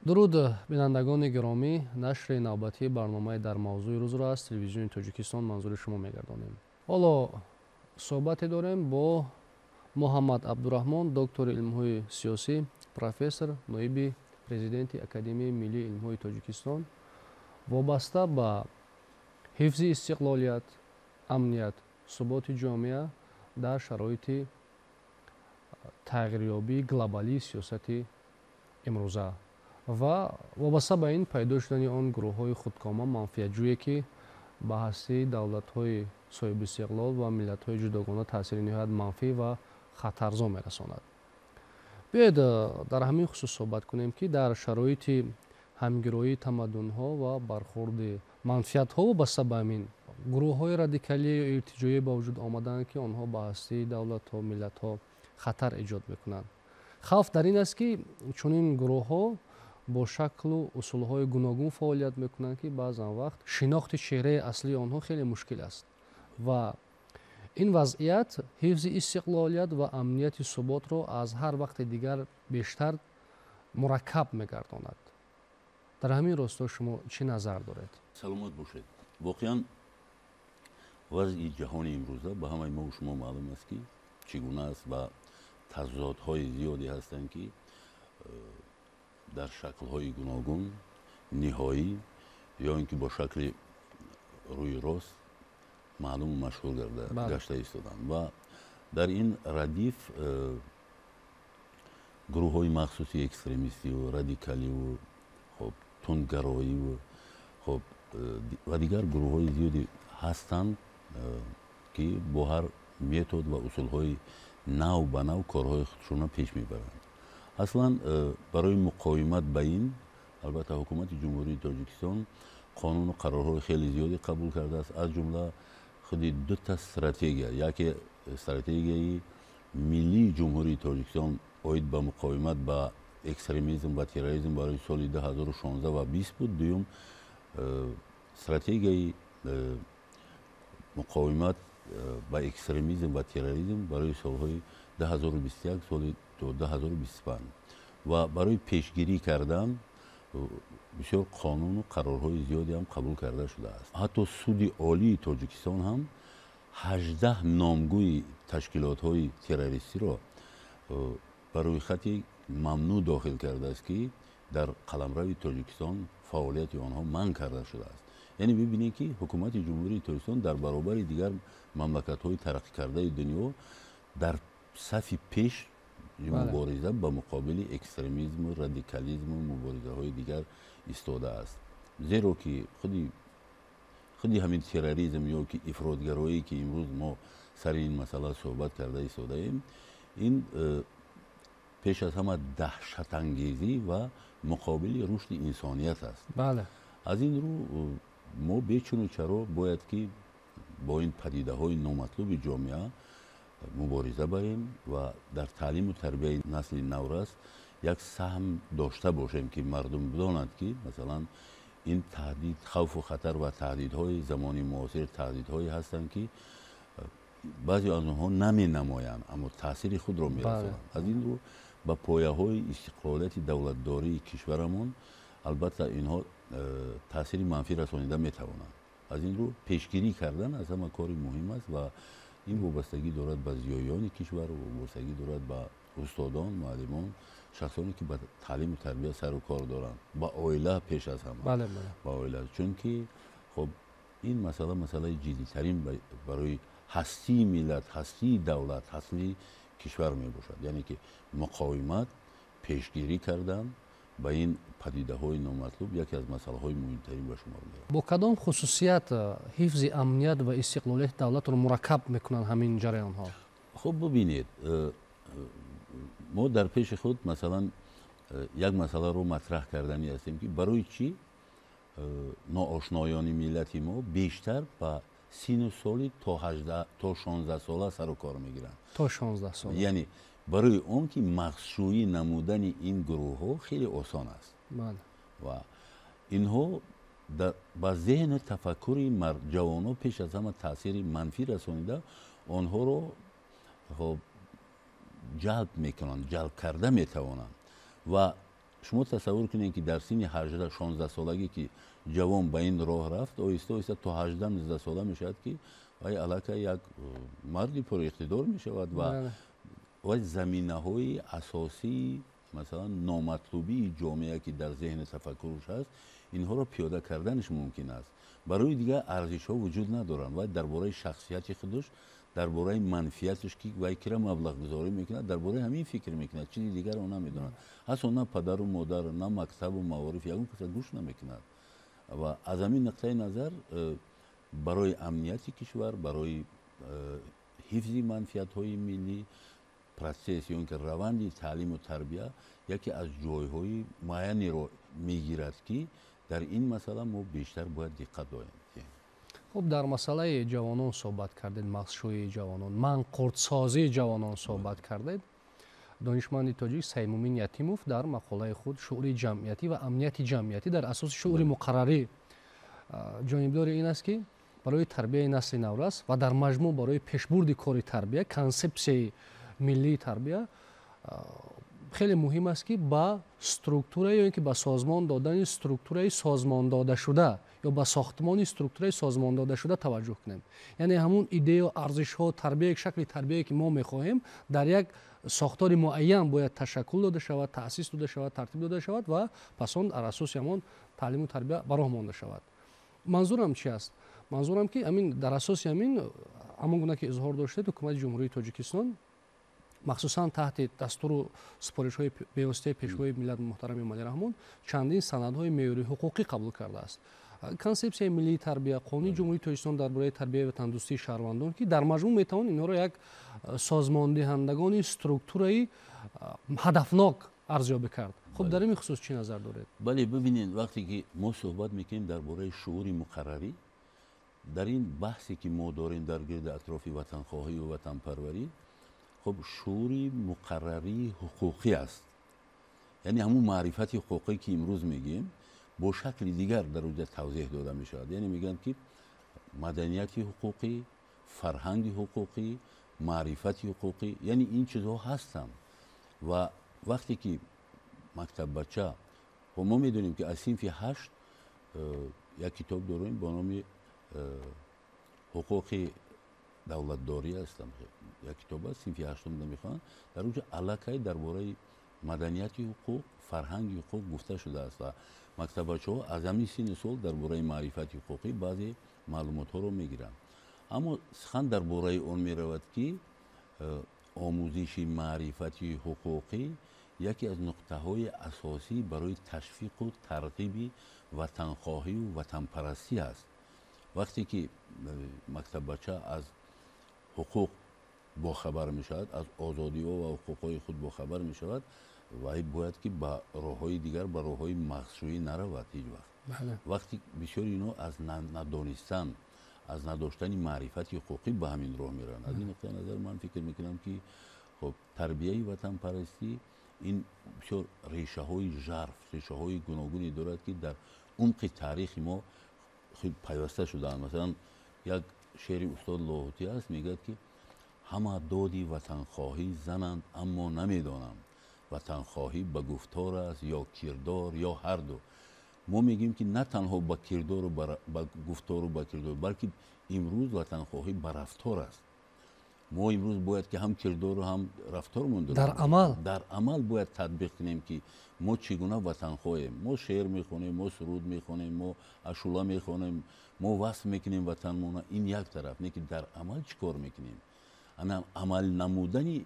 Дуруд, бинандагони гиромӣ, нашри навбатии барномаи «Дар мавзӯи рӯзро» аз Телевизиони Тоҷикистон манзури шумо мегардонем. Ҳоло суҳбате дорем бо Муҳаммад Абдураҳмон, доктори илмҳои сиёсӣ, профессор, ноиби президенти Академияи миллии илмҳои Тоҷикистон, вобаста ба ҳифзи истиқлолият, амният, суботи ҷомеа дар шароити тағйирёбии глобалии сиёсати имрӯза ва вобаста ба ин пайдо шудани он гурӯҳҳои худкома, манфиатҷӯе, ки ба ҳастии давлатҳои соҳибистиқлол ва миллатҳои ҷудогона таъсири ниҳоят манфӣ ва хатарзо мерасонад. Биёед, дар ҳамин хусус суҳбат кунем, ки дар шароити ҳамгироии тамаддунҳо ва бархурди манфиатҳо вобаста ба ҳамин гурӯҳҳои радикалӣ ё иртиҷоӣ ба вуҷуд омаданд, ки онҳо ба ҳастии давлатҳо, миллатҳо хатар эҷод мекунанд. Хавф дар ин аст, ки чунин гурӯҳҳо бо шаклу усулҳои гуногун фаъолият мекунанд, ки баъзан вақт шинохти чеҳраи аслии онҳо хеле мушкил аст ва ин вазъият ҳифзи истиқлолият ва амнияти суботро аз ҳар вақти дигар бештар мураккаб мегардонад. Дар ҳамин росто шумо чӣ назар доред? Саломат бошед. Воқеан, вазъи ҷаҳони имрӯза ба ҳамаи мо шумо маълум аст, ки чӣ гуна аст ва тазодҳои зиёде ҳастанд, ки дар шаклҳои гуногун, ниҳоӣ ё ин ки бо шакли рӯи рост маълуму машҳур гашта истоданд. Ва дар ин радиф гурӯҳҳои махсуси экстремистиву радикаливу, хоб, тундгароиву, хоб, ва дигар гурӯҳҳои зиёде ҳастанд, ки бо ҳар метод ва усулҳои нав ба нав корҳои худшона пеш мебаранд. Аслан барои муқовимат ба ин, албатта, ҳукумати Ҷумҳурии Тоҷикистон қонуну қарорҳои хеле зиёде қабул кардааст, аз ҷумла худи дута стратегия: яке стратегияи миллии Ҷумҳурии Тоҷикистон оид ба муқовимат ба экстремизм ва терроризм барои соли 2016 ва 20 буд, дуюм стратегияи муқовимат ба экстремизм ва терроризм барои солҳои 2021 соли то 2025. Ва барои пешгирӣ кардан бисёр қонуну қарорҳои зиёде ҳам қабул карда шудааст. Ҳатто Суди Олии Тоҷикистон ҳам 18 номгӯи ташкилотҳои террористиро ба рӯйхати мамнӯъ дохил кардааст, ки дар қаламрави Тоҷикистон фаъолияти онҳо манъ карда шудааст. Яъне бибинед, ки ҳукумати Ҷумҳурии Тоҷикистон дар баробари дигар мамлакатҳои тараққикардаи дунё дар сафи пеш мубориза ба муқобили экстремизму радикализму муборизаҳои дигар истодааст, зеро ки худи ҳамин терроризм ё ки ифротгароӣ, ки имрӯз мо сари ин масъала суҳбат карда истодаем, ин пеш аз ҳама даҳшатангезӣ ва муқобили рушди инсоният аст. Аз ин рӯ мо бечуну чаро бояд ки бо ин падидаҳои номатлуби ҷомеа мубориза барем ва дар таълиму тарбияи насли наврас як саҳм дошта бошем, ки мардум бидонад, ки масалан ин таҳдид, хавфу хатар ва таҳдидҳои замони муосир таҳдидҳое ҳастанд, ки баъзе аз онҳо наменамоянд, аммо таъсири худро мерасонанд. Аз ин рӯ ба пояҳои истиқлолияти давлатдории кишварамон, албатта, инҳо таъсири манфӣ расонида метавонанд. Аз ин рӯ пешгирӣ кардан аз ҳама кори муҳим аст ва ин вобастагӣ дорад ба зиёиёни кишвар, вобастагӣ дорад ба устодон, муаллимон, шахсоне, ки ба таълиму тарбия сару кор доранд, ба оила, пеш аз ҳама ба оила, чунки, хоб, ин масъала масъалаи ҷиддитарин барои ҳастии миллат, ҳастии давлат, ҳастии кишвар мебошад. Яъне ки муқовимат, пешгирӣ кардан ба ин падидаҳои номатлуб яке аз масъалаҳои муҳимтарин ба шумор меравад. Бо кадом хусусият ҳифзи амният ва истиқлолияти давлатро мураккаб мекунанд ҳамин ҷараёнҳо? Хуб, бубинед, мо дар пеши худ, масалан, як масъаларо матраҳ карданӣ ҳастем, ки барои чӣ ноошноёни миллати мо бештар ба сину соли то 16 сола сару кор мегиранд. То 16 сола. Яъне барои он ки мағзшӯӣ намудани ин гурӯҳҳо хеле осон аст ва инҳо ба зеҳну тафаккури ҷавонон пеш аз ҳама таъсири манфӣ расонида, онҳоро, хоб, ҷалб мекунанд, ҷалб карда метавонанд ва Шумо тасаввур кунед, ки дар синни 18-16 солагӣ ки ҷавон ба ин роҳ рафт, оҳиста оҳиста то 18-19 сола мешавад, ки вай аллакай як марди пуриқтидор мешавад ва вай заминаҳои асосии, масалан, номатлубии ҷомеа, ки дар зеҳни тафаккурш ҳаст, инҳоро пиёда карданаш мумкин аст. Барои дигар арзишҳо вуҷуд надоранд. Вай дар бораи шахсияти худаш, дар бораи манфиаташ, ки вай кира маблағгузорӣ мекунад, дар бораи ҳамин фикр мекунад, чизи дигарро намедонад. Ҳатто на падару модар, на мактабу маориф, ягон каса гӯш намекунад. Ва аз ҳамин нуқтаи назар барои амнияти кишвар, барои ҳифзи манфиатҳои миллӣ, процесс ё ин ки раванди таълиму тарбия яке аз ҷойҳои муайянеро мегирад, ки дар ин масъала мо бештар бояд диққат доем. Хуб, дар масъалаи ҷавонон суҳбат кардед, мағзшӯии ҷавонон, манқуртсозии ҷавонон суҳбат кардед. Донишманди тоҷик Саймумин Ятимов дар мақолаи худ «Шуъури ҷамъиятӣ ва амнияти ҷамъиятӣ дар асоси шуъури муқаррарӣ» ҷонибдори ин аст, ки барои тарбияи насли наврас ва дар маҷмӯъ барои пешбурди кори тарбия, консепсияи миллии тарбия хеле муҳим аст, ки ба структура ё ин ки ба созмон додани структураи созмондодашуда ё ба сохтмони структураи созмондодашуда таваҷҷӯҳ кунем. Яъне ҳамун идею арзишҳо, тарбия, шакли тарбияе, ки мо мехоҳем, дар як сохтори муайян бояд ташаккул дода шавад, таъсис дода шавад, тартиб дода шавад ва пас он дар асоси ҳамон таълиму тарбия ба роҳ монда шавад. Манзурам чи аст? Манзурам, ки ҳамин дар асоси ҳамин, ҳамон гуна ки изҳор доштед, ҳукумати Ҷумҳурии Тоҷикистон, махсусан таҳти дастуру супоришҳои бевоситаи Пешвои миллат муҳтарами Эмомалӣ Раҳмон, чандин санадҳои меъёрии ҳуқуқӣ қабул кардааст: консепсияи миллии тарбия, Қонуни Ҷумҳурии Тоҷикистон дар бораи тарбияи ватандӯстии шаҳрвандон, ки дар маҷмӯъ метавон инҳоро як созмондиҳандагони структураи ҳадафнок арзёбӣ кард. Хуб, дар ин хусус чӣ назар доред? Бале, бибинед, вақте ки мо суҳбат мекунем дар бораи шуъури муқаррарӣ, дар ин баҳсе, ки мо дорем дар гирди атрофи ватанхоҳию ватанпарварӣ, хуб, шуъури муқаррарии ҳуқуқӣ аст, яъне ҳамун маърифати ҳуқуқӣ, ки имрӯз мегӯем, бо шакли дигар дар оҷа тавзеҳ дода мешавад. Яъне мегӯянд, ки маданияти ҳуқуқӣ, фарҳанги ҳуқуқӣ, маърифати ҳуқуқӣ, яъне ин чизҳо ҳастанд. Ва вақте ки мактаббача, хуб, мо медонем, ки аз синфи 8 як китоб дорем бо номи «Ҳуқуқи давлатдорӣ» ҳастам, як китоб аст, синфи ҳаштум мехонанд. Дар онҷо аллакай дар бораи маданияти ҳуқуқ, фарҳанги ҳуқуқ гуфта шудааст ва мактаббачаҳо аз ҳамин синни сол дар бораи маърифати ҳуқуқӣ баъзе маълумотҳоро мегиранд. Аммо сухан дар бораи он меравад, ки омӯзиши маърифати ҳуқуқӣ яке аз нуқтаҳои асосӣ барои ташвиқу тарғиби ватанхоҳию ватанпарастӣ аст. Вақте ки мактаббача аз ҳуқуқ бохабар мешавад, аз озодиҳо ва ҳуқуқҳои худ бохабар мешавад, вай бояд ки ба роҳҳои дигар, ба роҳҳои мағзшӯӣ наравад ҳеҷ вақт. Вақти бисёри инҳо аз надонистан, аз надоштани маърифати ҳуқуқӣ ба ҳамин роҳ мераванд. Аз ин нуқтаи назар ман фикр мекунам, ки хуб, тарбияи ватанпарастӣ ин бисёр решаҳои жарф, решаҳои гуногуне дорад, ки дар умқи таърихи мо пайваста шудаанд. Масалан, як шеъри устод Лоҳутӣ аст, мегӯяд, ки ҳама доди ватанхоҳӣ зананд, аммо намедонам ватанхоҳӣ ба гуфтор аст ё кирдор ё ҳарду. Мо мегӯем, ки на танҳо ба кирдору ба гуфтору ба кирдор, балки имрӯз ватанхоҳӣ ба рафтор аст. Мо имрӯз бояд ки ҳам кирдору ҳам рафтормон дар амал. Дар амал бояд татбиқ кунем, ки мо чӣ гуна ватанхоҳем. Мо шеър мехонем, мо суруд мехонем, мо ашула мехонем, мо васф мекунем ватанмона, ин як тараф, не ки дар амал чӣ кор мекунем? Ана амал намудани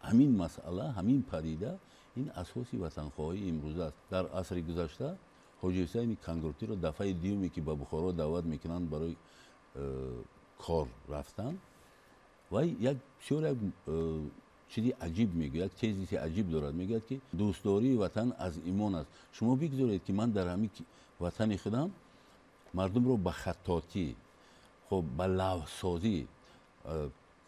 ҳамин масъала, ҳамин падида, ин асоси ватанхоҳии имрӯза аст. Дар асри гузашта Ҳоҷи Ҳусайни Кангуртиро дафъаи дуюме, ки ба Бухоро даъват мекунанд барои кор рафтан, вай як бисёр як чизи аҷиб мегӯяд, як тезиси аҷиб дорад. Мегӯяд, ки дӯстдории ватан аз имон аст. Шумо бигзоред, ки ман дар ҳамин ватани худам мардумро ба хаттотӣ, хуб, ба лавҳсозӣ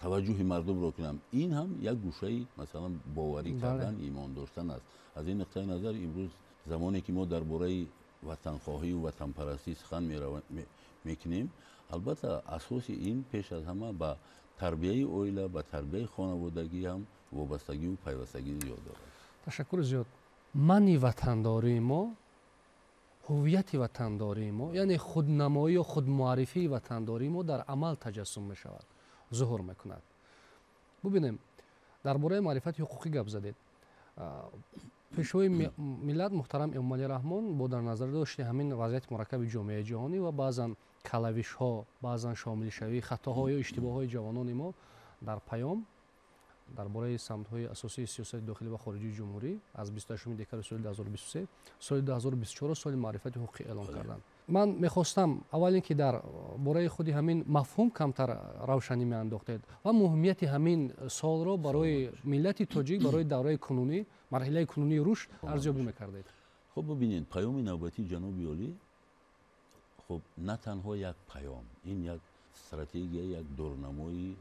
таваҷҷӯҳи мардумро кунам. Ин ҳам як гӯшаи, масалан, боварӣ кардан, имон доштан аст. Аз ин нуқтаи назар имрӯз, замоне ки мо дар бораи ватанхоҳию ватанпарастӣ сухан мекунем, албатта, асоси ин пеш аз ҳама ба тарбияи оила, ба тарбияи хонаводагӣ ҳам вобастагию пайвастагии зиёд дорад. Ташаккури зиёд. Мани ватандории мо, ҳувияти ватандории мо, яъне худнамоӣ ё худмуаррифии ватандории мо дар амал таҷассум мешавад, зуҳур мекунад. Бубинем, дар бораи маърифати ҳуқуқӣ гап задед. Пешвои миллат муҳтарам Эмомалӣ Раҳмон бо дар назар дошти ҳамин вазъияти мураккаби ҷомеаи ҷаҳонӣ ва баъзан калавишҳо, баъзан шомилшавии хатоҳо ё иштибоҳҳои ҷавонони мо дар паём дар бораи самтҳои асосии сиёсати дохилӣ ва хориҷии ҷумҳурӣ аз 28 декабри соли 2023 соли 2024 соли маърифати ҳуқуқӣ эълон карданд. Ман мехостам аввал ин ки дар бораи худи ҳамин мафҳум камтар равшанӣ меандохтед ва муҳимияти ҳамин солро барои миллати тоҷик, барои давраи кунунӣ, марҳилаи кунунии рушд арзёбӣ мекардед. Хуб, бибинед, паёми навбатии ҷаноби олӣ, хуб, на танҳо як паём, ин як стратегия, як дурнамои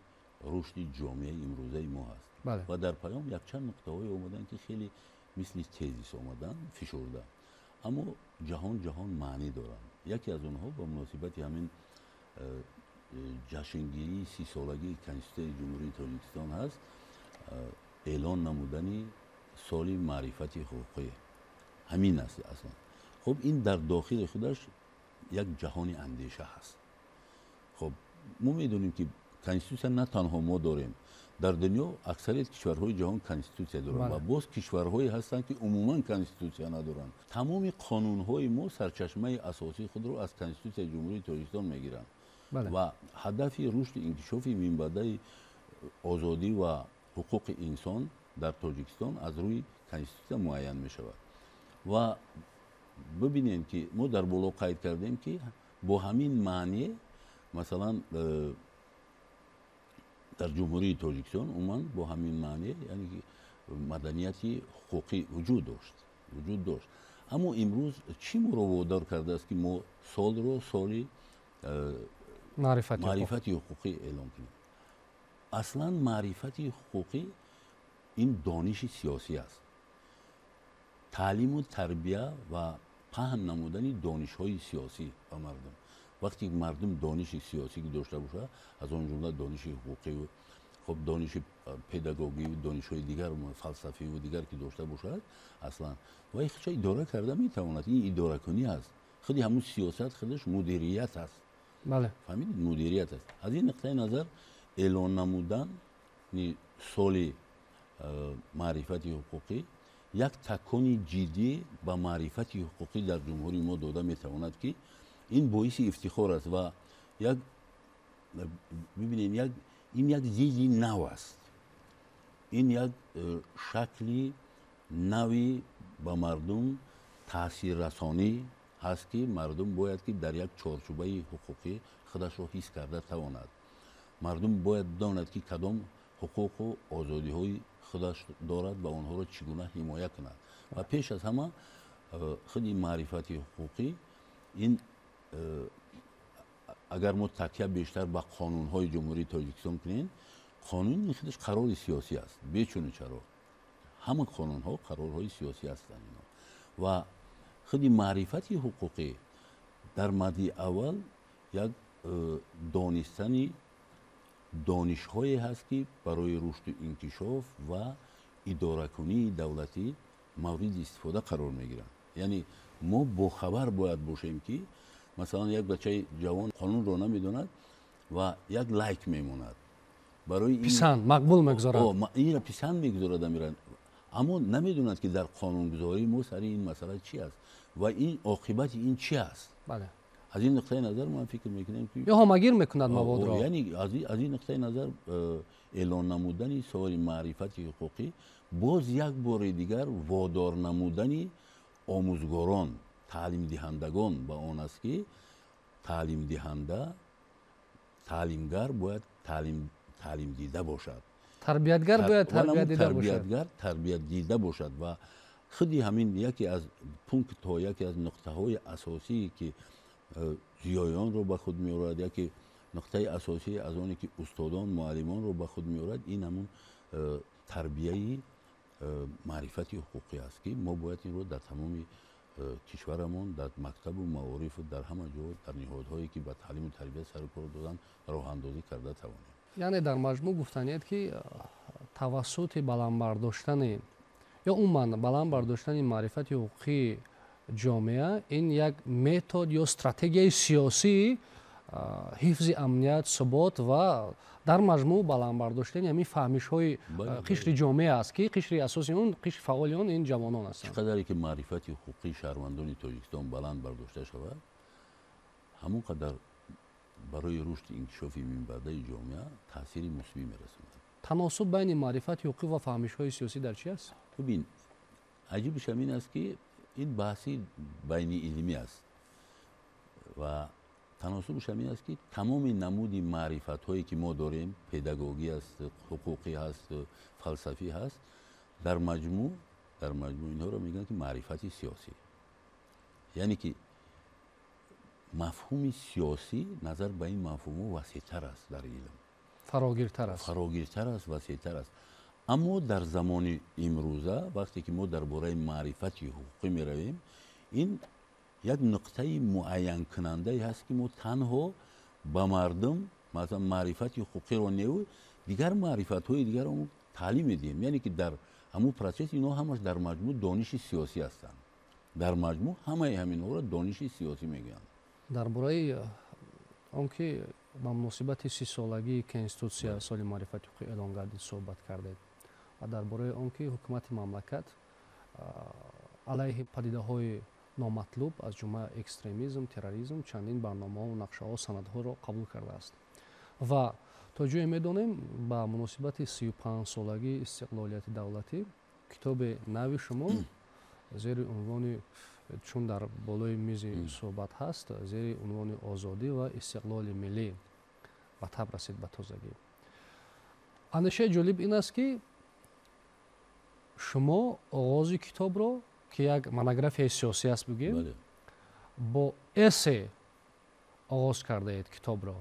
рушди ҷомеаи имрӯзаи мо ҳаст. Ва дар паём якчанд нуқтаҳое омаданд, ки хеле мисли тезис омаданд, фишурда, аммо ҷаҳон маънӣ доранд. Яке аз онҳо ба муносибати ҳамин ҷашнгирии 30-солагии Конститутсияи Ҷумҳурии Тоҷикистон ҳаст, эълон намудани соли маърифати ҳуқуқӣ ҳамин аст аслан. Хуб, ин дар дохили худаш як ҷаҳони андеша ҳаст. Хуб, мо медонем, ки конститутсия на танҳо мо дорем, дар дунё аксарияти кишварҳои ҷаҳон конститутсия доранд ва боз кишварҳое ҳастанд, ки умуман конститутсия надоранд. Тамоми қонунҳои мо сарчашмаи асосии худро аз Конститутсияи Ҷумҳурии Тоҷикистон мегиранд ва ҳадафи рушди инкишофи минбаъдаи озодӣ ва ҳуқуқи инсон дар Тоҷикистон аз рӯи конститутсия муайян мешавад. Ва бибинем, ки мо дар боло қайд кардем, ки бо ҳамин маъне, масалан, дар Ҷумҳурии Тоҷикистон умуман бо ҳамин маъне, яъне ки маданияти ҳуқуқӣ вуҷуд дошт. Аммо имрӯз чӣ моро водор кардааст, ки мо солро соли маърифати ҳуқуқӣ эълон кунем? Аслан маърифати ҳуқуқӣ ин дониши сиёсӣ аст, таълиму тарбия ва паҳн намудани донишҳои сиёсӣ ба мардум. Вақте мардум дониши сиёсӣ дошта бошад, аз он ҷумла дониши ҳуқуқию, хуб, дониши педагогию донишҳои дигар, фалсафиву дигар ки дошта бошад, аслан вай худша идора карда метавонад. Ин идоракунӣ аст, худи ҳамун сиёсат худаш мудирият аст. Фаҳмидед, мудирият аст. Аз ин нуқтаи назар эълон намудани соли маърифати ҳуқуқӣ як такони ҷиддӣ ба маърифати ҳуқуқӣ дар ҷумҳурии мо дода метавонад, ки ин боиси ифтихор аст. Ва як бибинем, як ин як диди нав аст, ин як шакли нави ба мардум таъсиррасонӣ ҳаст, ки мардум бояд ки дар як чорчӯбаи ҳуқуқӣ худашро ҳис карда тавонад. Мардум бояд донад, ки кадом ҳуқуқу озодиҳои худаш дорад ва онҳоро чӣ гуна ҳимоя кунад. Ва пеш аз ҳама худи маърифати ҳуқуқӣ ин агар мо такя бештар ба қонунҳои Ҷумҳурии Тоҷикистон кунем, қонун ин худаш қарори сиёсӣ аст. Бечуну чаро ҳама қонунҳо қарорҳои сиёсӣ ҳастанд ино. Ва худи маърифати ҳуқуқӣ дар мадди аввал як донистани донишҳое ҳаст, ки барои рушду инкишоф ва идоракунии давлатӣ мавриди истифода қарор мегиранд. Яъне мо бохабар бояд бошем, ки масалан як бачаи ҷавон қонунро намедонад ва як лайк мемонад. Барои писанд, мақбул мегузорад. Инро писанд мегузорад амира, аммо намедонад, ки дар қонунгузории мо сари ин масъала чӣ аст ва ин оқибати ин чӣ аст. Аз ин нуқтаи назар ман фикр мекунам, ки ё ҳомагир мекунад маводро. Яъне аз ин нуқтаи назар эълон намудани соли маърифати ҳуқуқӣ боз як бори дигар водор намудани омӯзгорон, таълимдиҳандагон ба он аст, ки таълимдиҳанда, таълимгар бояд таълимдида бошад. Тарбиятгар бояд тарбиятдида бошад. Тарбиятгар тарбиятдида бошад. Ва худи ҳамин яке аз пунктҳо, яке аз нуқтаҳои асосие, ки зиёёнро ба худ меорад, яке нуқтаи асосӣ аз оне ки устодон, муаллимонро ба худ меорад, ин ҳамун тарбияи маърифати ҳуқуқӣ аст, ки мо бояд инро дар тамоми кишварамон, дар мактабу маорифу дар ҳама ҷо, дар ниҳодҳое, ки ба таълиму тарбия сару кор доданд, роҳандозӣ карда тавонем. Яъне дар маҷмӯъ гуфтаният, ки тавассути баланд бардоштани Ё умуман баланд бардоштани маърифати ҳуқуқии ҷомеа ин як метод ё стратегияи сиёсии ҳифзи амният, субот ва дар маҷмӯъ баланд бардоштани ҳамин фаҳмишҳои қишри ҷомеа аст, ки қишри асоси он, қишри фаъоли он ин ҷавонон ҳастанд. Чӣ қадаре ки маърифати ҳуқуқии шаҳрвандони Тоҷикистон баланд бардошта шавад, ҳамон қадар барои рушди инкишофи минбаъдаи ҷомеа таъсири мусбӣ мерасонад. Таносуб байни маърифати ҳуқуқӣ ва фаҳмишҳои сиёсӣ дар чӣ аст? Бибин, аҷибиш ҳамин аст, ки ин баҳси байни илмӣ аст ва таносубаш ҳамин аст, ки тамоми намуди маърифатҳое ки мо дорем, педагогӣ аст, ҳуқуқӣ ҳаст, фалсафӣ ҳаст, дар маҷмӯъ инҳоро мегӯянд, ки маърифати сиёсӣ. Яъне ки мафҳуми сиёсӣ назар ба ин мафҳумҳо васеътар аст дар илм, фарогиртар аст, фарогиртар аст, васеътар аст. Аммо дар замони имрӯза вақте ки мо дар бораи маърифати ҳуқуқӣ меравем, ин як нуқтаи муайянкунандае ҳаст, ки мо танҳо ба мардум масалан маърифати ҳуқуқиро неву дигар маърифатҳои дигарро таълим медиҳем. Яъне ки дар ҳамун процесс инҳо ҳамаш дар маҷмӯъ дониши сиёсӣ ҳастанд. Дар маҷмӯъ ҳамаи ҳаминҳоро дониши сиёсӣ мегӯянд. Дар бораи он ки ба муносибати 30-солагии Конститутсия соли маърифати ҳуқуқӣ эълон гардид суҳбат кардед ва дар бораи он ки ҳукумати мамлакат алайҳи падидаҳои номатлуб аз ҷумла экстремизм, терроризм чандин барномаҳо, нақшаҳо, санадҳоро қабул кардааст. Ва то ҷое медонем ба муносибати 35-солагии истиқлолияти давлатӣ китоби нави шумо зери унвони, чун дар болои мизи суҳбат ҳаст, зери унвони озодӣ ва истиқлоли миллӣ ба таб расид ба тозагӣ. Андешаи ҷолиб ин аст, ки шумо оғози китобро, ки як монографияи сиёсӣ аст бигӯем, бо эссе оғоз кардаед китобро.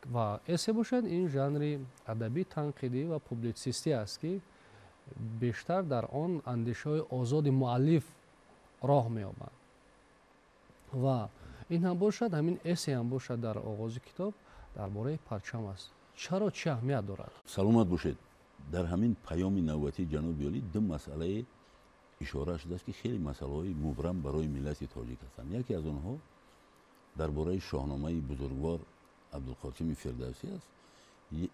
Ва эссе бошад ин жанри адабӣ, танқидӣ ва публитсистӣ аст, ки бештар дар он андешаҳои озоди муаллиф роҳ меёбанд. Ва ин ҳам бошад, ҳамин эссе ҳам бошад дар оғози китоб дар бораи парчам аст. Чаро, чӣ аҳамият дорад? Саломат бошед. Дар ҳамин паёми навбатии ҷаноби олӣ ду масъалаи ишора шудааст, ки хеле масъалаҳои мубрам барои миллати тоҷик ҳастанд. Яке аз онҳо дар бораи шоҳномаи бузургвор Абдулқосими Фирдавсӣ аст,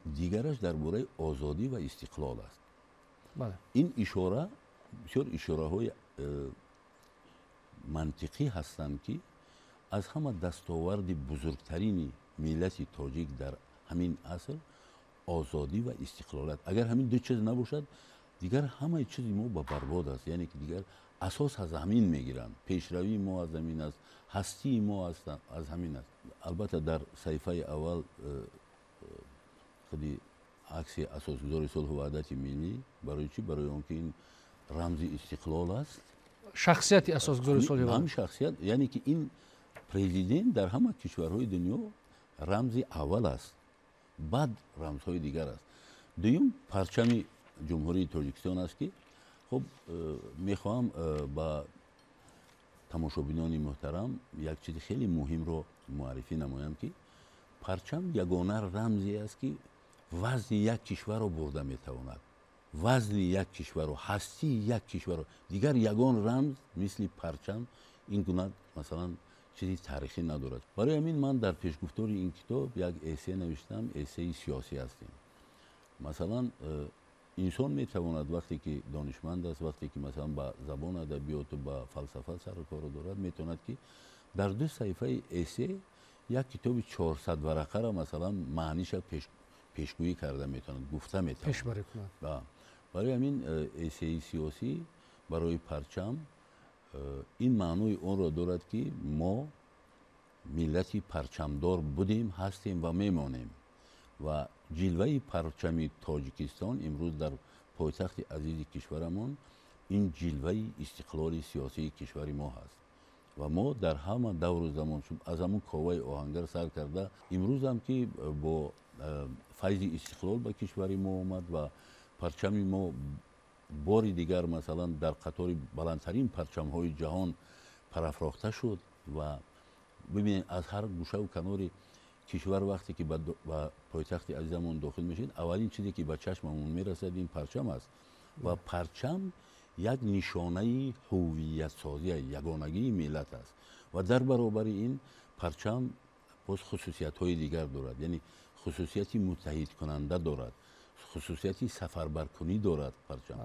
дигараш дар бораи озодӣ ва истиқлол аст. Ин ишора бисёр ишораҳои мантиқӣ ҳастанд, ки аз ҳама дастоварди бузургтарини миллати тоҷик дар ҳамин аср озодӣ ва истиқлолият. Агар ҳамин ду чиз набошад, дигар ҳамаи чизи мо ба барбод аст. Яъне ки дигар асос аз ҳамин мегиранд. Пешравии мо аз ҳамин аст, ҳастии мо аз ҳамин аст. Албатта дар саҳифаи аввал худи акси асосгузори сулҳу ваҳдати миллӣ. Барои чӣ? Барои он ки ин рамзи истиқлол аст. Шахсияти асосгузори сулҳу ҳам шахсият, яъне ки ин президент дар ҳама кишварҳои дунё рамзи аввал аст, баъд рамзҳои дигар аст. Дуюм парчами Ҷумҳурии Тоҷикистон аст, ки хуб мехоҳам ба тамошобинони муҳтарам як чизи хеле муҳимро муаррифӣ намоям, ки парчам ягона рамзе аст, ки вазни як кишварро бурда метавонад, вазни як кишварро, ҳастии як кишварро. Дигар ягон рамз мисли парчам ин гуна масалан чизи таърихӣ надорад. Барои ҳамин ман дар пешгуфтори ин китоб як эссе навиштам, эссеи сиёсӣ ҳастем. Масалан инсон метавонад вақте ки донишманд аст, вақте ки масалан ба забон, адабиёту ба фалсафа сару кору дорад, метавонад ки дар ду саҳифаи эссе як китоби 400 варақаро масалан маъниша пешгӯӣ карда метавонад, гуфта метавонад, пешбарӣ кунад. Барои ҳамин эссеи сиёсӣ барои парчам ин маънои онро дорад, ки мо миллати парчамдор будем, ҳастем ва мемонем. Ва ҷилваи парчами Тоҷикистон имрӯз дар пойтахти азизи кишварамон ин ҷилваи истиқлоли сиёсии кишвари мо ҳаст. Ва мо дар ҳама давру замон, аз ҳамун коваи оҳангар сар карда, имрӯзам ки бо файзи истиқлол ба кишвари мо омад ва парчами мо бори дигар масалан дар қатори баландтарин парчамҳои ҷаҳон парафрохта шуд. Ва бибинед, аз ҳар гӯшаву канори кишвар вақте ки ба пойтахти азизамон дохил мешавед, аввалин чизе ки ба чашмамон мерасад ин парчам аст. Ва парчам як нишонаи ҳувиятсозӣ, ягонагии миллат аст. Ва дар баробари ин парчам боз хусусиятҳои дигар дорад, яъне хусусияти муттаҳидкунанда дорад, хусусияти сафарбаркунӣ дорад парчам.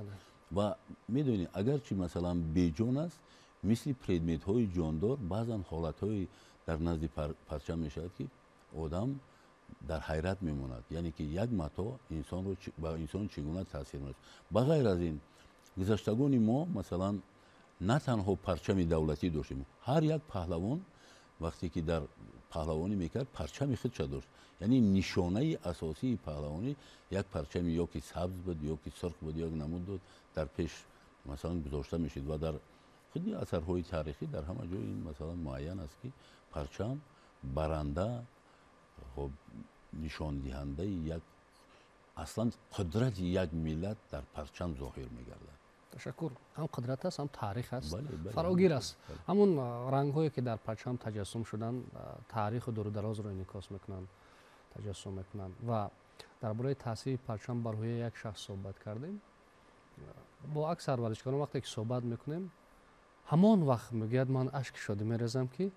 Ва медонед, агарчи масалан беҷон аст, мисли предметҳои ҷондор баъзан ҳолатҳои дар назди парчам мешавад, ки одам дар ҳайрат мемонад, яъне ки як матоъ инсонро ба инсон чӣ гуна таъсир мерасонад. Ба ғайр аз ин, гузаштагони мо масалан на танҳо парчами давлатӣ доштем, ҳар як паҳлавон вақте ки дар паҳлавонӣ мекард, парчами худша дошт. Яъне нишонаи асосии паҳлавонӣ як парчами ё ки сабз буд, ё ки сурх буд, ё намуд буд, дар пеш масалан гузошта мешид. Ва дар худи асарҳои таърихӣ дар ҳама ҷой ин масалан муайян аст, ки парчам баранда, хоб, нишондиҳандаи як аслан қудрати як миллат дар парчам зоҳир мегардад. Ташаккур. Ҳам қудрат аст, ҳам таърих аст, фарогир аст. Ҳамун рангҳое ки дар парчам таҷассум шуданд, таъриху дурударозро инъикос мекунанд, таҷассум мекунанд. Ва дар бораи таъсири парчам бар рӯҳияи як шахс суҳбат кардем. Бо аксар варзишкорон вақте ки суҳбат мекунем, ҳамон вақт мегӯяд, ман ашки шодӣ мерезам, ки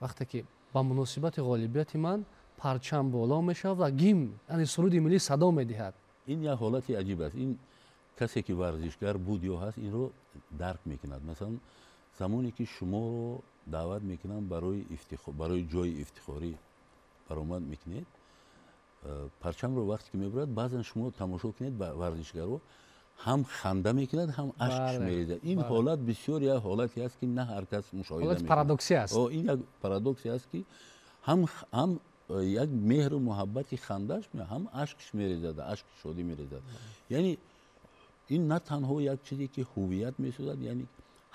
вақте ки ба муносибати ғолибияти ман парчам боло мешавад ва гимн, яъне суруди миллӣ садо медиҳад. Ин як ҳолати аҷиб аст. Ин касе ки варзишгар буд ё ҳаст, инро дарк мекунад. Масалан, замоне ки шуморо даъват мекунанд барои ҷои ифтихорӣ баромад мекунед, парчамро вақте ки мебарад, баъзан шумо тамошо кунед, ба варзишгаро ҳам ханда мекунад, ҳам ашкш мерезад. Ин ҳолат бисёр як ҳолате аст, ки на ҳар кас мушоҳида мекунад. Парадокси аст. Ин як парадоксе аст, ки ҳам як меҳру муҳаббати хандаш, ҳам ашкш мерезад, ашки шодӣ мерезад. Яъне ин на танҳо як чизе ки ҳувият месозад, яъне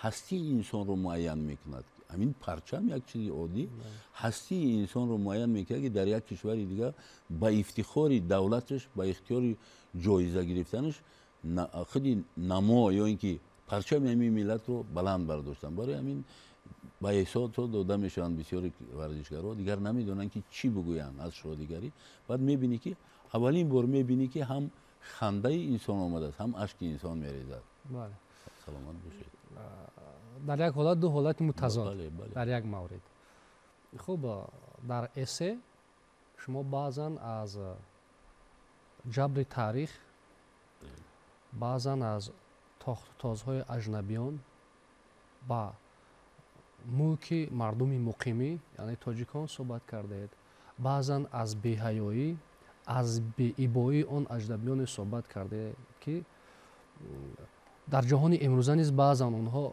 ҳастии инсонро муайян мекунад. Ҳамин парчам як чизи оддӣ ҳастии инсонро муайян мекунад, ки дар як кишвари дигар ба ифтихори давлаташ, ба ихтиёри ҷоиза гирифтанаш худи намо ё ин ки парчами ҳамин миллатро баланд бардоштан. Барои ҳамин ба эҳсосот дода мешаванд бисёри варзишгарҳо, дигар намедонанд, ки чӣ бигӯянд аз шодигарӣ. Баъд мебинӣ, ки аввалин бор мебинӣ, ки ҳам хандаи инсон омадааст, ҳам ашки инсон мерезад. Саломат бошед. Дар як ҳолат ду ҳолати мутазод дар як маврид. Хуб, дар эссе шумо баъзан аз ҷабри таърих, баъзан аз тохтутозҳои аҷнабиён ба мулки мардуми муқимӣ, яъне тоҷикон, суҳбат кардаед, баъзан аз беҳаёӣ, аз беибоии он аҷнабиёне суҳбат кардаед, ки дар ҷаҳони имрӯза низ баъзан онҳо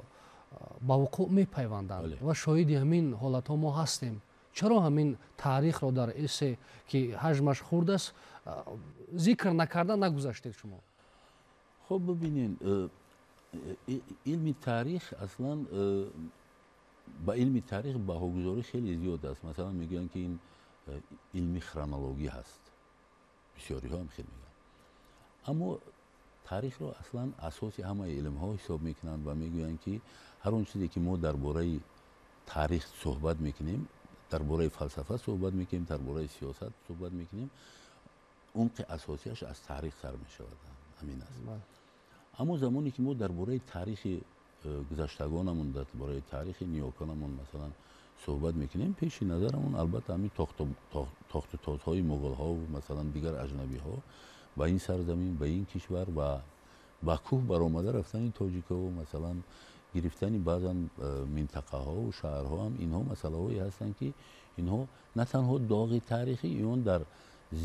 ба вуқӯъ мепайванданд ва шоҳиди ҳамин ҳолатҳо мо ҳастем. Чаро ҳамин таърихро дар эссе, ки ҳаҷмаш хурд аст, зикр накарда нагузаштед шумо? Хуб, бибинед, илми таърих аслан, ба илми таърих баҳогузорӣ хеле зиёд аст. Масалан, мегӯянд, ки ин илми хронологӣ ҳаст, бисёриҳо ҳам хел мегӯянд. Аммо таърихро аслан асоси ҳамаи илмҳо ҳисоб мекунанд ва мегӯянд, ки ҳар он чизе ки мо дар бораи таърих суҳбат мекунем, дар бораи фалсафа суҳбат мекунем, дар бораи сиёсат суҳбат мекунем, умқи асосиаш аз таърих сар мешавад, ҳамин аст. Аммо замоне ки мо дар бораи таърихи гузаштагонамон, дар бораи таърихи ниёконамон масалан суҳбат мекунем, пеши назарамон албатта ҳамин тохтутозҳои муғулҳову масалан дигар аҷнабиҳо ба ин сарзамин, ба ин кишвар ва ба кӯҳ баромада рафтани тоҷикҳо, масалан гирифтани баъзан минтақаҳову шаҳрҳо ҳам, инҳо масъалаҳое ҳастанд, ки инҳо на танҳо доғи таърихӣ, инҳо дар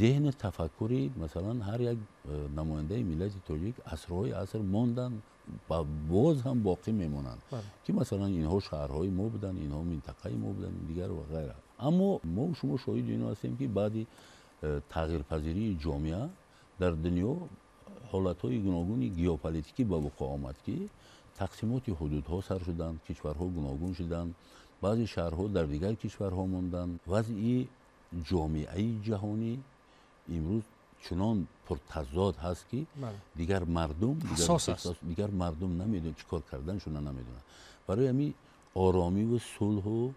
зеҳни тафаккури масалан ҳар як намояндаи миллати тоҷик асрҳои аср монданд ва боз ҳам боқӣ мемонанд, ки масалан инҳо шаҳрҳои мо буданд, инҳо минтақаи мо буданд, дигар ва ғайра. Аммо мо шумо шоҳиди ино ҳастем, ки баъди тағйирпазирии ҷомеа дар дунё ҳолатҳои гуногуни геополитикӣ ба вуқӯъ омад, ки тақсимоти ҳудудҳо сар шуданд, кишварҳо гуногун шуданд, баъзе шаҳрҳо дар дигар кишварҳо монданд. Вазъи ҷомеаи ҷаҳонӣ имрӯз чунон пуртазод ҳаст, ки дигар мардум намедонанд чӣ кор карданшона, намедонанд. Барои ҳамин оромиву сулҳу,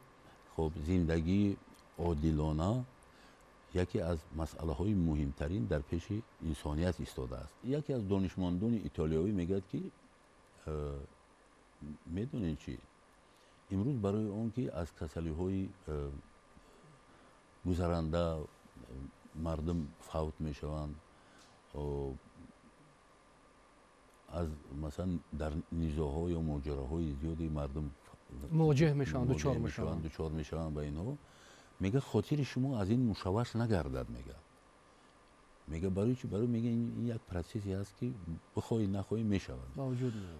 хоб, зиндагии одилона яке аз масъалаҳои муҳимтарин дар пеши инсоният истодааст. Яке аз донишмандони итолиёвӣ мегӯяд, ки Медонед чӣ, имрӯз барои он ки аз касалиҳои гузаранда мардум фавт мешаванд, аз масалан дар низоъҳо ё моҷароҳои зиёди мардум мувоҷеҳ мешаванд, дучор мешаванд ба инҳо, мега хотири шумо аз ин мушавваш нагардад. Мега барои чӣ? Барои мега ин як процессе ҳаст ки бихоҳӣ нахоҳӣ мешавад.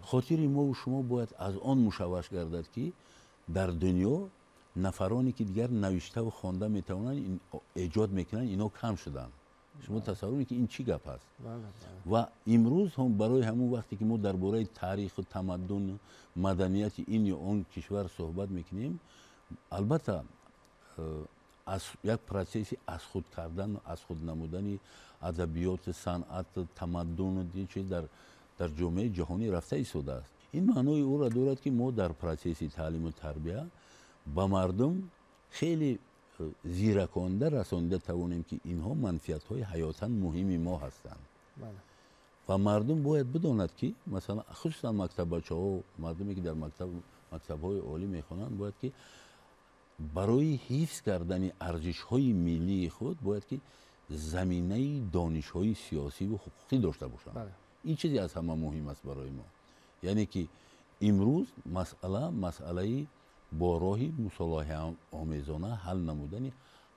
Хотири мову шумо бояд аз он мушавваш гардад, ки дар дунё нафароне ки дигар навиштаву хонда метавонанд, эҷод мекунанд, ино кам шуданд. Шумо тасаввур мекунед, ки ин чӣ гап аст? Ва имрӯз ҳам барои ҳамон вақте ки мо дар бораи таъриху тамаддун, маданияти ин ё он кишвар суҳбат мекунем, албатта аз як процесси аз худ кардан, аз худ намудани адабиёт, санъат, тамаддуну ин чиз дар ҷомеаи ҷаҳонӣ рафта истодааст. Ин маънои ӯро дорад, ки мо дар процесси таълиму тарбия ба мардум хеле зираконда расонида тавонем, ки инҳо манфиатҳои ҳаётан муҳими мо ҳастанд. Ва мардум бояд бидонад, ки масалан хусусан мактаббачаҳо, мардуме ки дар мактабҳои олӣ мехонанд, бояд ки барои ҳифз кардани арзишҳои миллии худ бояд ки заминаи донишҳои сиёсиву ҳуқуқӣ дошта бошанд. Ин чизе аз ҳама муҳим аст барои мо. Яъне ки имрӯз масъалаи бо роҳи мусолиҳаомезона ҳал намудани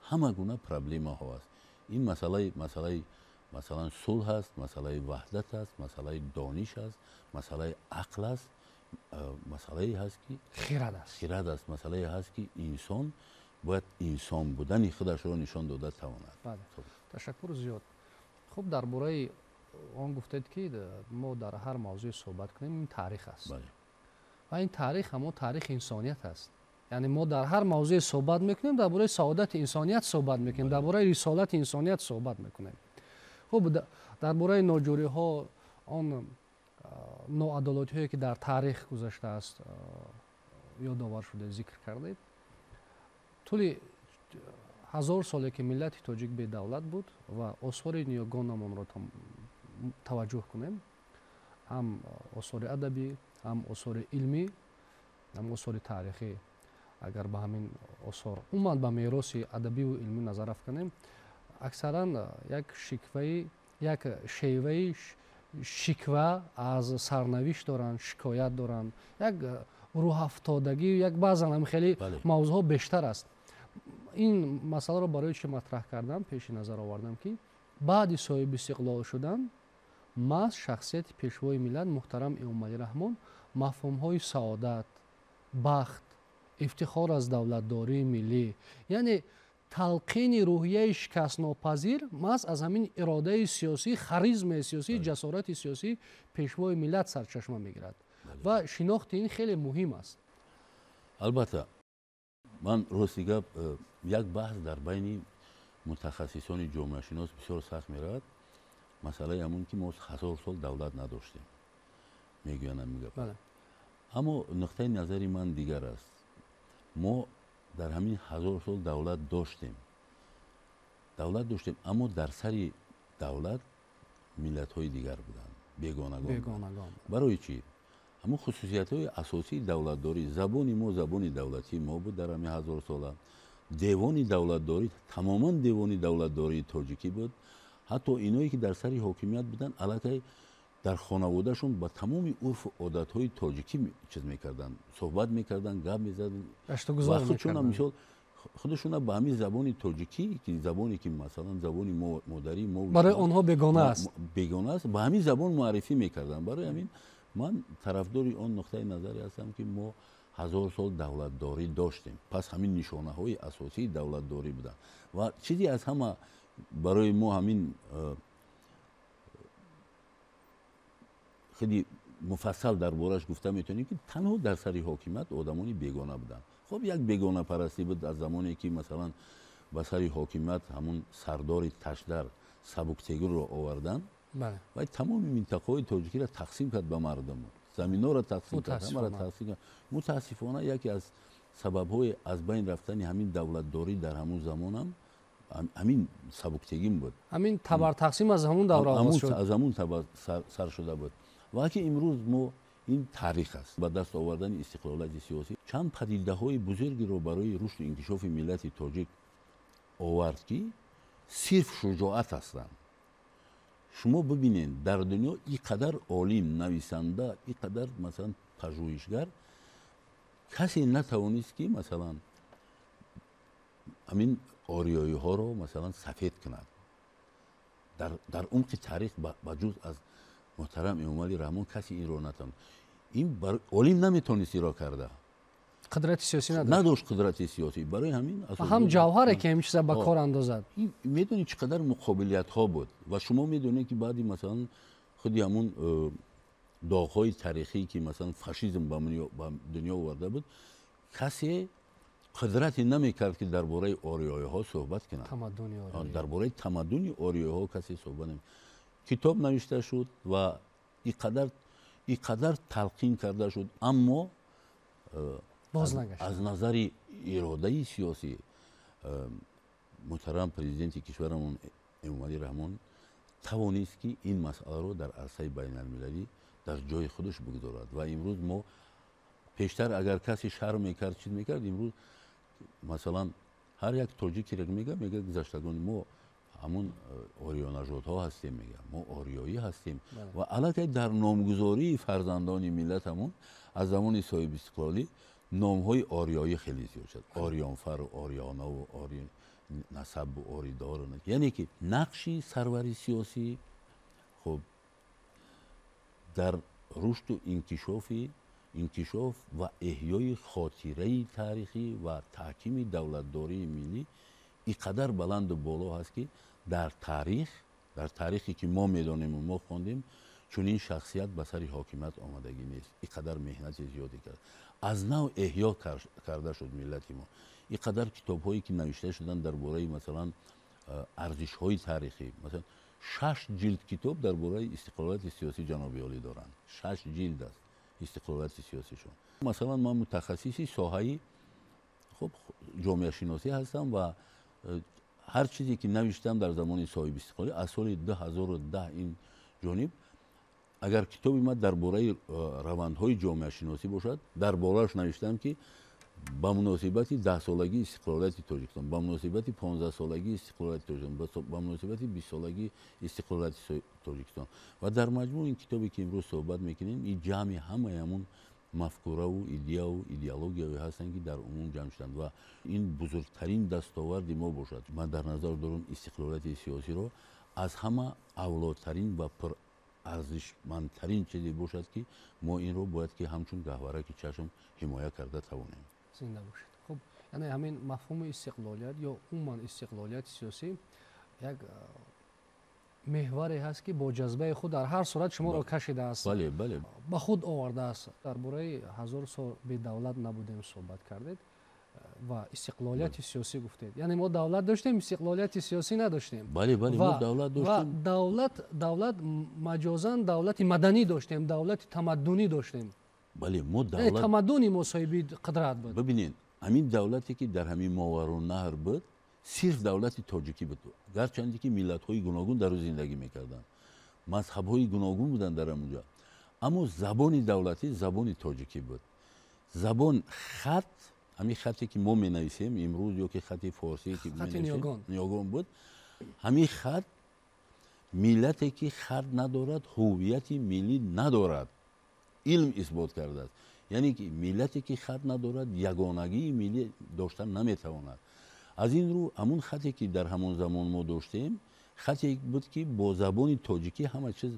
ҳама гуна проблемаҳо аст. Ин масъалаи масалан сулҳ аст, масъалаи ваҳдат аст, масъалаи дониш аст, масъалаи ақл аст, масъалае ҳаст ки хирад аст, хирад аст, масъалае ҳаст ки инсон бояд инсон будани худашро нишон дода тавонад. Ташаккур зиёд. Хуб, дар бораи он гуфтед, ки мо дар ҳар мавзӯе суҳбат кунем, ин таърих аст. Ва ин таърих ҳамон таърихи инсоният аст. Яъне мо дар ҳар мавзӯе суҳбат мекунем, дар бораи саодати инсоният суҳбат мекунем, дар бораи рисолати инсоният суҳбат мекунем. Хуб, дар бораи ноҷориҳо, он ноадолатиҳое ки дар таърих гузаштааст, ёдовар шуда зикр кардед. Тӯли 1000 соле ки миллати тоҷик бедавлат буд ва осори ниёгонамонро таваҷҷӯҳ кунем, ҳам осори адабӣ, ҳам осори илмӣ, ҳам осори таърихӣ, агар ба ҳамин осор умуман ба мероси адабиву илмӣ назар афканем, аксаран як шикваи, як шеваи шиква аз сарнавишт доранд, шикоят доранд, як рӯҳафтодагӣ, як баъзан ҳам хеле мавзӯъҳо бештар аст. Ин масъаларо барои чӣ матраҳ кардам, пеши назар овардам, ки баъди соҳиби истиқлол шудан маҳз шахсияти пешвои миллат муҳтарам Эмомалӣ Раҳмон мафҳумҳои саодат, бахт, ифтихор аз давлатдории миллӣ, яъне талқини рӯҳияи шикастнопазир маҳз аз ҳамин иродаи сиёсӣ, харизмаи сиёсӣ, ҷасорати сиёсӣ пешвои миллат сарчашма мегирад ва шинохти ин хеле муҳим аст. Албатта, ман рости гап, як баҳс дар байни мутахассисони ҷомеашинос бисёр сахт меравад. Масъалаи ҳамон ки мо 1000 сол давлат надоштем, мегӯянд ҳамин гап. Аммо нуқтаи назари ман дигар аст. Мо дар ҳамин 1000 сол давлат доштем, аммо дар сари давлат миллатҳои дигар буданд, бегонагон. Барои чӣ? Ҳамон хусусиятҳои асосии давлатдорӣ, забони мо забони давлатии мо буд дар ҳамин 1000 сола. Девони давлатдорӣ тамоман девони давлатдории тоҷикӣ буд. Ҳатто иное ки дар сари ҳокимият буданд, аллакай дар хонаводаашон ба тамоми урфу одатҳои тоҷикӣ чиз мекарданд, суҳбат мекарданд, гап мезаданд ва худшона мисол худашона ба ҳамин забони тоҷикӣ, ки забоне ки масалан забони модарии мо барои онҳо бегона аст, ба ҳамин забон муаррифӣ мекарданд. Барои ҳамин ман тарафдори он нуқтаи назаре ҳастам, ки мо 1000 сол давлатдорӣ доштем. Пас ҳамин нишонаҳои асосии давлатдорӣ буданд ва чизе аз ҳама барои мо ҳамин хеле муфассал дар бораш гуфта метавонем, ки танҳо дар сари ҳокимият одамони бегона буданд. Хуб, як бегонапарастӣ буд аз замоне ки масалан ба сари ҳокимият ҳамун сардори ташдар Сабуктегинро оварданд ва тамоми минтақаҳои тоҷикиро тақсим кард ба мардум, заминҳоро тақсим кард, ҳамаро тақсим кард. Мутаассифона яке аз сабабҳои аз байн рафтани ҳамин давлатдорӣ дар ҳамун замонам ҳамин Сабуктегин буд. Ҳамин табартақсим аз ҳамун давра оғоз шуд, аз ҳамун табар сар шуда буд. Ва ки имрӯз мо Ин таърих аст. Ба даст овардани истиқлолияти сиёсӣ чанд падидаҳои бузургиро барои рушду инкишофи миллати тоҷик овард, ки сирф шуҷоат ҳастанд. Шумо бибинед, дар дунё ин қадар олим, нависанда, ин қадар масалан пажӯҳишгар касе натавонист, ки масалан ҳамин ориёиҳоро масалан сафед кунад. Дар умқи таърих ба ҷуз аз муҳтарам Эмомалӣ Раҳмон касе инро натавонист. Ин олим наметавонист иро карда. Қудрати сиёсӣ надошт. Надошт қудрати сиёсӣ. Барои ҳамин ҳам ҷавҳаре ки ҳамин чиза ба кор андозад. Медонед, чӣ қадар муқобилиятҳо буд ва шумо медонед, ки баъди масалан худи ҳамун доғҳои таърихӣ, ки масалан фашизм ба дунё оварда буд, касе қудрате намекард, ки дар бораи ориёиҳо суҳбат кунад. Дар бораи тамаддуни ориёиҳо касе суҳбат намекард. Китоб навишта шуд ва ин қадар талқин карда шуд, аммо аз назари иродаи сиёсӣ муҳтарам президенти кишварамон Эмомалӣ Раҳмон тавонист, ки ин масъаларо дар арсаи байналмилалӣ дар ҷои худаш бигузорад. Ва имрӯз мо пештар агар касе шарм мекард, чиз мекард, имрӯз масалан ҳар як тоҷикеро мега гузаштагони мо ҳамун ориёнажодҳо ҳастем, мега мо ориёӣ ҳастем. Ва аллакай дар номгузории фарзандони миллатамон аз замони соҳибистиқлолӣ номҳои ориёӣ хеле зиёд шуд. Ориёнфару ориёнаву насабу оридору, яъне ки нақши сарвари сиёсӣ хуб дар рушду инкишоф ва эҳёи хотираи таърихӣ ва таҳкими давлатдории миллӣ ин қадар баланду боло ҳаст, ки дар таърихе ки мо медонему мо хондем, чунин шахсият ба сари ҳокимият омадагӣ нест. Ин қадар меҳнати зиёде кард, аз нав эҳё карда шуд миллати мо. Ин қадар китобҳое ки навишта шуданд дар бораи масалан арзишҳои таърихӣ, масалан 6 ҷилд китоб дар бораи истиқлолияти сиёсӣ ҷаноби олӣ доранд. 6 ҷилд аст истиқлолияти сиёсишон. Масалан ман мутахассиси соҳаи хуб ҷомеашиносӣ ҳастам ва ҳар чизе ки навиштам дар замони соҳибистиқлолӣ аз соли 2010 ин ҷониб, агар китоби ман дар бораи равандҳои ҷомеашиносӣ бошад, дар борааш навиштам, ки ба муносибати 10-солагии истиқлолияти Тоҷикистон, ба муносибати 15-солагии истиқлолияти Тоҷикистон, ба муносибати 20-солагии истиқлолияти Тоҷикистон. Ва дар маҷмӯъ ин китобе ки имрӯз суҳбат мекунем, ин ҷамъи ҳамаи ҳамун мафкураву идеяву идеологияҳое ҳастанд, ки дар умум ҷамъ шуданд ва ин бузургтарин дастоварди мо бошад. Ман дар назар дорам истиқлолияти сиёсиро аз ҳама авлодтарин ва пурарзишмандтарин чизе бошад, ки мо инро бояд ки ҳамчун гаҳвараки чашм ҳимоя карда тавонем. Зинда бошед. Хуб, яъне ҳамин мафҳуми истиқлолият ё умуман истиқлолияти сиёсӣ як меҳваре ҳаст, ки бо ҷазбаи худ дар ҳар сурат шуморо кашидааст, ба худ овардааст. Дар бораи 1000 сол бедавлат набудем суҳбат кардед ва истиқлолияти сиёсӣ гуфтед. Яъне мо давлат доштем, истиқлолияти сиёсӣ надоштем. Бале, мо давлат доштем. Ва давлат маҷозан давлати маданӣ доштем, давлати тамаддунӣ доштем. Бале, мо давлат тамаддуни мо соҳиби қудрат буд. Бибинед, ҳамин давлате ки дар ҳамин Мовароуннаҳр буд, сирф давлати тоҷикӣ буд. Гарчанде ки миллатҳои гуногун дар ӯ зиндагӣ мекарданд, мазҳабҳои гуногун буданд дар ҳамунҷо, аммо забони давлатӣ забони тоҷикӣ буд. Забон, хат, ҳамин хате ки мо менависем имрӯз ё ки хати форсие ки ниёгон буд, ҳамин хат миллате ки хат надорад, ҳувияти миллӣ надорад. Илм исбот кардааст. Яъне ки миллате ки хат надорад, ягонагии миллӣ дошта наметавонад. Аз ин рӯ ҳамун хате ки дар ҳамон замон мо доштем, хате буд, ки бо забони тоҷикӣ ҳама чиз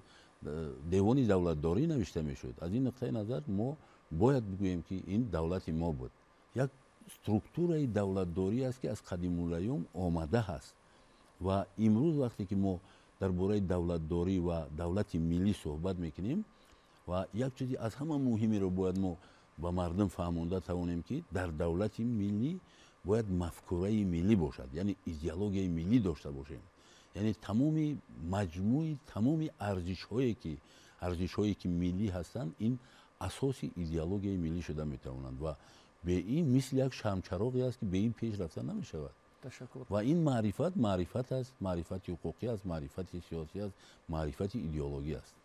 девони давлатдорӣ навишта мешуд. Аз ин нуқтаи назар мо бояд бигӯем, ки ин давлати мо буд. Як структураи давлатдорӣ аст, ки аз қадимулайём омада ҳаст. Ва имрӯз вақте ки мо дар бораи давлатдорӣ ва давлати миллӣ суҳбат мекунем, ва як чизи аз ҳама муҳимеро бояд мо ба мардум фаҳмонда тавонем, ки дар давлати миллӣ бояд мафкураи миллӣ бошад, яъне идеологияи миллӣ дошта бошем. Яъне тамоми маҷмӯи тамоми арзишҳое ки миллӣ ҳастанд, ин асоси идеологияи миллӣ шуда метавонанд ва бе ин мисли як шамчароғе аст, ки бе ин пеш рафта намешавад. Ва ин маърифат маърифат аст, маърифати ҳуқуқӣ аст, маърифати сиёсӣ аст, маърифати идеологӣ аст.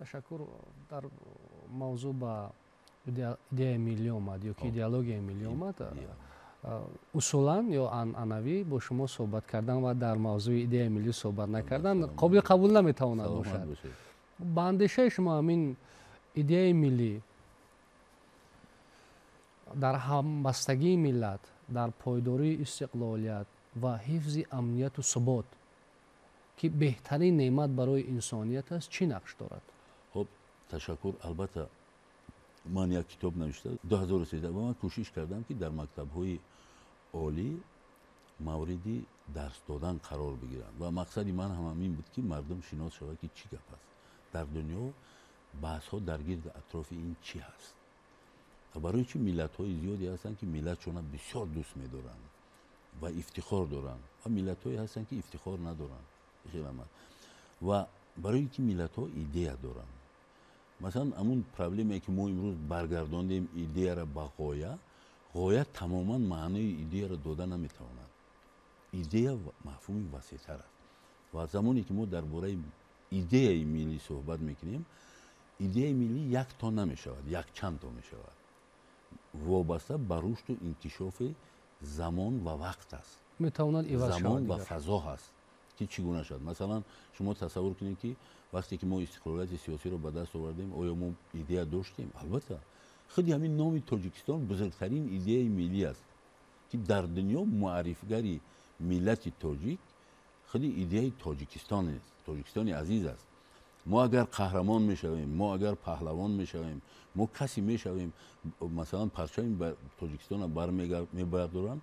Ташаккур. Дар мавзӯъ ба идеяи миллӣ омад ё ки идеологияи миллӣ омад. Усулан ё анъанавӣ бо шумо суҳбат кардан ва дар мавзӯи идеяи миллӣ суҳбат накардан қобили қабул наметавонад бошад. Ба андешаи шумо ҳамин идеяи миллӣ дар ҳамбастагии миллат, дар пойдории истиқлолият ва ҳифзи амнияту субот, ки беҳтарин неъмат барои инсоният аст, чӣ нақш дорад? Хуб, ташаккур. Албатта, ман як китоб навишта 2013 ва ман кӯшиш кардам, ки дар мактабҳои олӣ мавриди дарс додан қарор бигирам ва мақсади ман ҳам ҳамин буд, ки мардум шинос шавад, ки чӣ гап аст дар дунё, баҳсҳо дар гирди атрофи ин чӣ ҳаст ва барои чӣ миллатҳои зиёде ҳастанд, ки миллатшона бисёр дӯст медоранд ва ифтихор доранд, ва миллатҳое ҳастанд, ки ифтихор надоранд. Хелам аст. Ва барои ки миллатҳо идея доранд. Масалан, ҳамун проблемае, ки мо имрӯз баргардондем идеяро ба ғоя, ғоя тамоман маънои идеяро дода наметавонад. Идея мафҳуми васеътар аст ва замоне ки мо дар бораи идеяи миллӣ суҳбат мекунем, идеяи миллӣ якто намешавад, якчандто мешавад, вобаста ба рушду инкишофи замон ва вақт аст. Метавонад иваз замон шавад ва дигар. Фазо ҳаст, ки чӣ гуна шавад. Масалан, шумо тасаввур кунед, ки вақте ки мо истиқлолияти сиёсиро ба даст овардем, оё мо идея доштем? Албатта, худи ҳамин номи Тоҷикистон бузургтарин идеяи миллӣ аст, ки дар дунё муаррифгари миллати тоҷик худи идеяи Тоҷикистон аст, Тоҷикистони азиз аст. Мо агар қаҳрамон мешавем, мо агар паҳлавон мешавем, мо касе мешавем, масалан, парчами Тоҷикистонро мебардорам,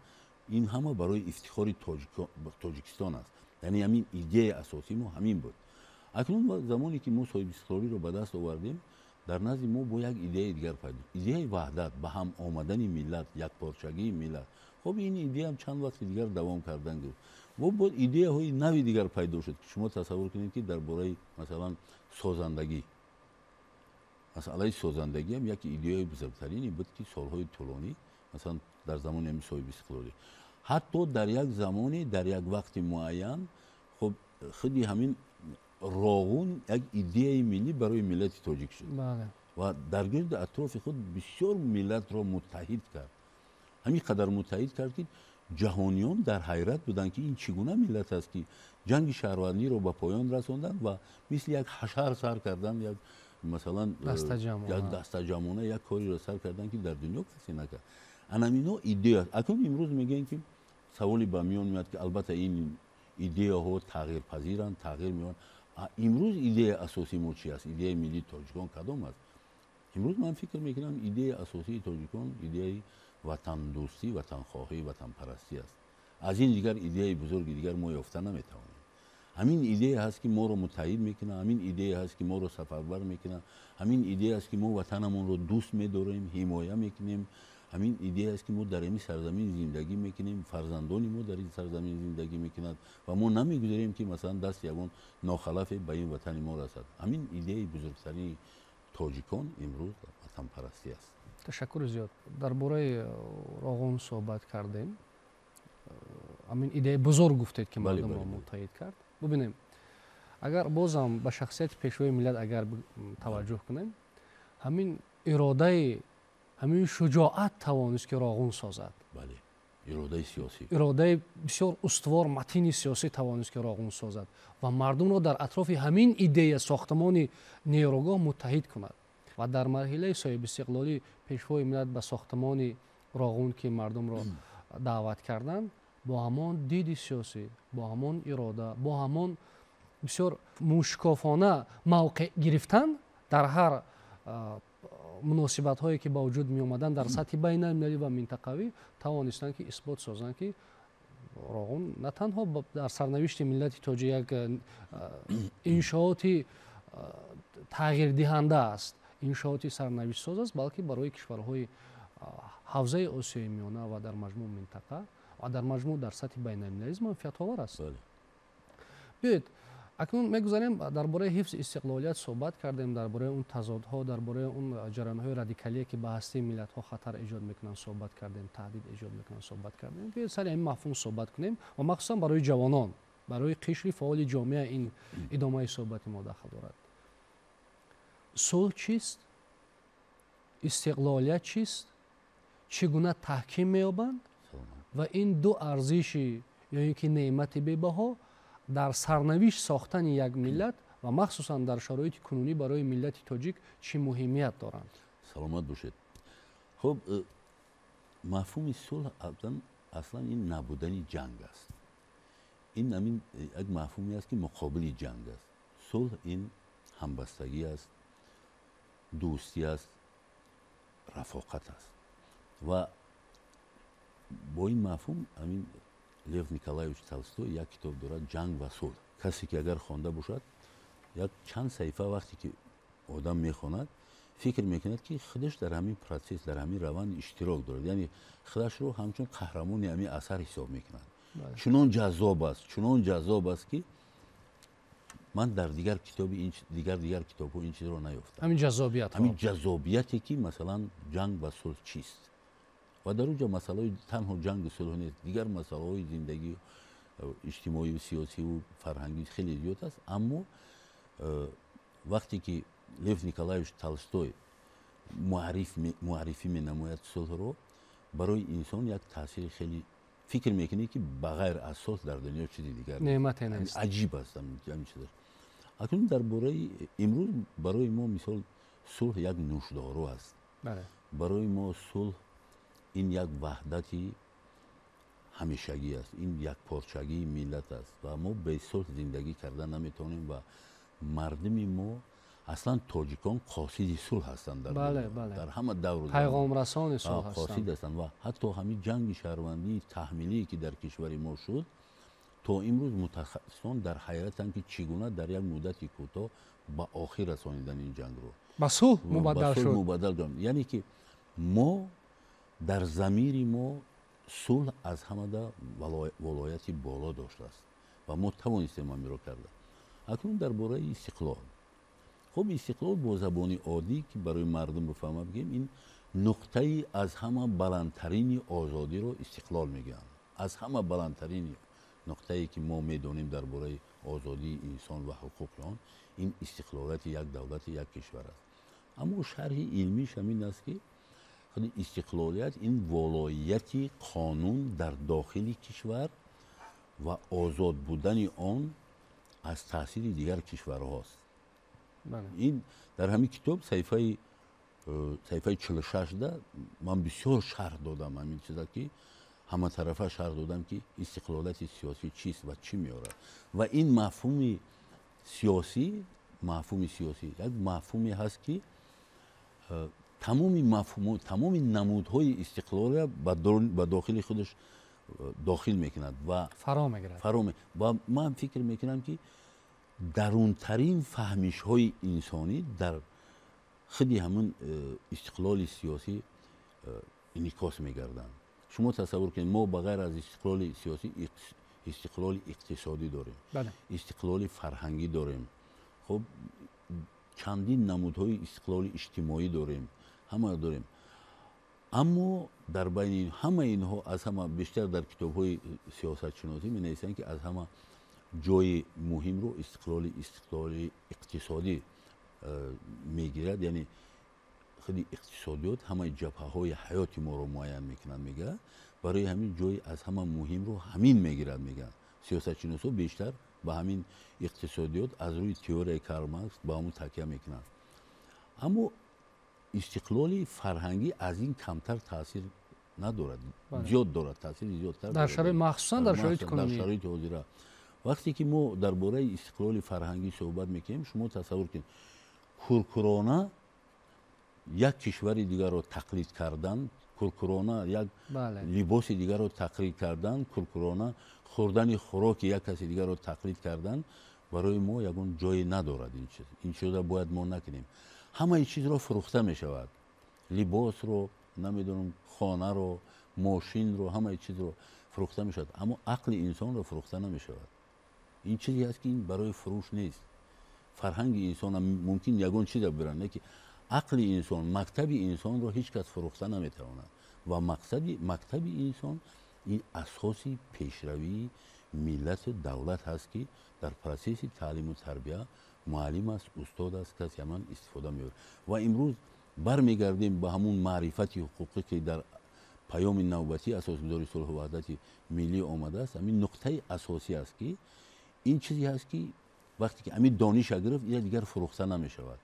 ин ҳама барои ифтихори Тоҷикистон аст. Яъне ҳамин идеяи асосии мо ҳамин буд. Акнун замоне ки мо соҳибистиқлолиро ба даст овардем, дар назди мо бо як идеяи дигар пайдо, идеяи ваҳдат, ба ҳам омадани миллат, якпорчагии миллат. Хоб, ин идеям чанд вақти дигар давом кардан гирифт. Бо идеяҳои нави дигар пайдо шуд, ки шумо тасаввур кунед, ки дар бораи, масалан, созандагӣ, масъалаи созандагиам як идеяи бузургтарине буд, ки солҳои тӯлонӣ, масалан, дар замони ҳамин соҳибистиқлолӣ, ҳатто дар як замоне, дар як вақти муайян, хоб, худи ҳамин Роғун як идеяи миллӣ барои миллати тоҷик шуд ва дар гирди атрофи худ бисёр миллатро муттаҳид кард. Ҳамин қадар муттаҳид кард, ки ҷаҳониён дар ҳайрат буданд, ки ин чӣ гуна миллат аст, ки ҷанги шаҳрвандиро ба поён расонданд ва мисли як ҳашар сар карданд, як, масалан, як дастаҷамъона як кориро сар карданд, ки дар дунё касе накард. Анамино идея аст. Акнун имрӯз мегӯянд, ки саволе ба миён меояд, ки албатта ин идеяҳо тағйирпазиранд, тағйир меёбанд. Имрӯз идеяи асосии мо чи аст? Идеяи миллии тоҷикон кадом аст имрӯз? Ман фикр мекунам, идеяи асосии тоҷикон идеяи ватандӯстӣ, ватанхоҳӣ, ватанпарастӣ аст. Аз ин дигар идеяи бузурги дигар мо ёфта наметавонем. Ҳамин идея ҳаст, ки моро муттаҳид мекунад, ҳамин идея ҳаст, ки моро сафарбар мекунад, ҳамин идея аст, ки мо ватанамонро дӯст медорем, ҳимоя мекунем, ҳамин идея аст, ки мо дар ин сарзамин зиндагӣ мекунем, фарзандони мо дар ин сарзамин зиндагӣ мекунад ва мо намегузорем, ки, масалан, дасти ягон нохалафе ба ин ватани мо расад. Ҳамин идеяи бузургтарини тоҷикон имрӯз ватанпарастӣ аст. Ташаккури зиёд. Дар бораи Роғун суҳбат кардем. Ҳамин идеяи бузург гуфтед, ки мардумро муттаҳид кард. Бубинем, агар бозам ба шахсияти пешвои миллат агар таваҷҷӯҳ кунем, ҳамин иродаи, ҳамин шуҷоат тавонист, ки Роғун созад. Бале, иродаи сиёсӣ. Иродаи бисёр устувор, матини сиёсӣ тавонист, ки Роғун созад ва мардумро дар атрофи ҳамин идея сохтмони нерӯгоҳ муттаҳид кунад. Ва дар марҳилаи соҳибистиқлолӣ пешвои миллат ба сохтмони Роғун, ки мардумро даъват карданд, бо ҳамон диди сиёсӣ, бо ҳамон ирода, бо ҳамон бисёр мушкофона мавқеъ гирифтан дар ҳар муносибатҳое, ки ба вуҷуд меомаданд дар сатҳи байналмилалӣ ва минтақавӣ, тавонистанд, ки исбот созанд, ки Роғун на танҳо дар сарнавишти миллати тоҷик як иншооти тағйирдиҳанда аст, иншооти сарнавиштсоз аст, балки барои кишварҳои ҳавзаи Осиёи Миёна ва дар маҷмӯъ минтақа ва дар маҷмӯъ дар сатҳи байналмилалӣ манфиатовар аст. Биёед, акнун мегузарем, дар бораи ҳифзи истиқлолият суҳбат кардем, дар бораи он тазодҳо, дар бораи он ҷараёнҳои радикалие, ки ба ҳастии миллатҳо хатар эҷод мекунанд, суҳбат кардем, таҳдид эҷод мекунанд, суҳбат кардем. Биёед, сари ҳамин мафҳум суҳбат кунем ва махсусан барои ҷавонон, барои қишри фаъоли ҷомеа ин идомаи суҳбати мо дахл дорад. Сулҳ чист, истиқлолият чист, чӣ гуна таҳким меёбанд ва ин ду арзиши ё ин ки неъмати бебаҳо дар сарнавишт сохтани як миллат ва махсусан дар шароити кунунӣ барои миллати тоҷик чӣ муҳимият доранд? Саломат бошед. Хуб, мафҳуми сулҳ аслан ин набудани ҷанг аст. Ин ҳамин як мафҳуме аст, ки муқобили ҷанг аст. Сулҳ ин ҳамбастагӣ аст, дӯстӣ аст, рафоқат аст. Ва бо ин мафҳум ҳамин Лев Николаевич Толстой як китоб дорад, «Ҷанг ва сулҳ». Касе ки агар хонда бошад, як чанд саҳифа вақте ки одам мехонад, фикр мекунад, ки худаш дар ҳамин процесс, дар ҳамин раванд иштирок дорад, яъне худашро ҳамчун қаҳрамони ҳамин асар ҳисоб мекунад. Чунон ҷаззоб аст, чунон ҷаззоб аст, ки ман дар дигар китоби дигар китобҳо ин чизро наёфтам. Ҳамин ҷаззобият, ҳамин ҷаззобияте, ки масалан ҷанг ва сулҳ чист. Ва дар он ҷо масъалаҳои танҳо ҷангу сулҳ нест, дигар масъалаҳои зиндагӣ, иҷтимоию сиёсиву фарҳангӣ хеле зиёд аст. Аммо вақте ки Лев Николаевич Толстой муаррифӣ менамояд сулҳро, барои инсон як таъсири хеле, фикр мекунӣ, ки ба ғайр аз сулҳ дар дунё чизи дигар неъмате нест. Аҷиб аст ҳамин чиз. Акнун дар бораи имрӯз барои мо, мисол, сулҳ як нӯшдору аст. Барои мо сулҳ ин як ваҳдати ҳамешагӣ аст, ин якпорчагии миллат аст ва мо бе сулҳ зиндагӣ карда наметавонем. Ва мардуми мо, аслан тоҷикон, қосиди сулҳ ҳастанд дар ҳама давру пайғомрасони сулҳ. Қосид ҳастанд. Ва ҳатто ҳамин ҷанги шаҳрвандии таҳмилие, ки дар кишвари мо шуд, то имрӯз мутахассисон дар ҳайратанд, ки чӣ гуна дар як муддати кӯтоҳ ба охир расонидан ин ҷангро. Ба сулҳ мубаддал шуд. Мубаддал. Яъне ки мо дар замири мо сулҳ аз ҳамада волояти боло доштааст ва мо тавонистем ҳаминро карда. Акнун дар бораи истиқлол. Хуб, истиқлол бо забони оддӣ, ки барои мардум бифаҳма, бигем, ин нуқтаи аз ҳама баландтарини озодиро истиқлол мегӯянд. Аз ҳама баландтарини нуқтае, ки мо медонем дар бораи озодии инсон ва ҳуқуқи он, ин истиқлолияти як давлати, як кишвар аст. Аммо шарҳи илмиш ҳамин аст, ки худи истиқлолият ин волоияти қонун дар дохили кишвар ва озод будани он аз таъсири дигар кишварҳост. Ин дар ҳамин китоб саҳифаи 46-да ман бисёр шарҳ додам ҳамин чиза, ки ҳаматарафа шарҳ додам, ки истиқлолияти сиёсӣ чист ва чӣ меорад. Ва ин мафҳуми сиёсӣ як мафҳуме ҳаст, ки тамоми мафҳуму тамоми намудҳои истиқлолия ба дохили худаш дохил мекунад ва фаро мегирад. Фаро. Ва ман фикр мекунам, ки дарунтарин фаҳмишҳои инсонӣ дар худи ҳамин истиқлоли сиёсӣ инъикос мегарданд. Шумо тасаввур кунед, мо ба ғайр аз истиқлоли сиёсӣ истиқлоли иқтисодӣ дорем, истиқлоли фарҳангӣ дорем, хуб, чандин намудҳои истиқлоли иҷтимоӣ дорем, ҳама дорем. Аммо дар байни ҳама инҳо аз ҳама бештар дар китобҳои сиёсатшиносӣ менависанд, ки аз ҳама ҷои муҳимро истиқлоли иқтисодӣ мегирад, яъне худи иқтисодиёт ҳамаи ҷабҳаҳои ҳаёти моро муайян мекунад, мегӯяд. Барои ҳамин ҷои аз ҳама муҳимро ҳамин мегирад, мегӯянд сиёсатшиносҳо. Бештар ба ҳамин иқтисодиёт аз рӯи теорияи Карл Маркс ба ҳамон такя мекунанд. Аммо истиқлоли фарҳангӣ аз ин камтар таъсир надорад, зиёд дорад, таъсири зиёдтар. Дар шароит, махсусан дар шароити кунунӣ. Дар шароити ҳозира, вақте ки мо дар бораи истиқлоли фарҳангӣ суҳбат мекунем, шумо тасаввур кунед, куркурона як кишвари дигарро тақлид кардан, куркурона як либоси дигарро тақлид кардан, куркурона хӯрдани хӯроки як каси дигарро тақлид кардан барои мо ягон ҷое надорад. Ин чиз, ин чизро бояд мо накунем. Ҳамаи чизро фурӯхта мешавад: либосро, намедонам, хонаро, мошинро, ҳамаи чизро фурӯхта мешавад, аммо ақли инсонро фурӯхта намешавад. Ин чизе аст, ки ин барои фурӯш нест. Фарҳанги инсона мумкин ягон чиза биранд, не ки ақли инсон, мактаби инсонро ҳеҷ кас фурӯхта наметавонад. Ва мақсади мактаби инсон ин асоси пешравии миллату давлат ҳаст, ки дар процесси таълиму тарбия Муаллим аст, устод аст, касе ҳаман истифода мебарад. Ва имрӯз бармегардем ба ҳамун маърифати ҳуқуқӣ, ки дар паёми навбатии асосгузори сулҳу ваҳдати миллӣ омадааст. Ҳамин нуқтаи асосӣ аст, ки ин чизе ҳаст, ки вақте ки ҳамин дониша гирифт, ира дигар фурӯхта намешавад.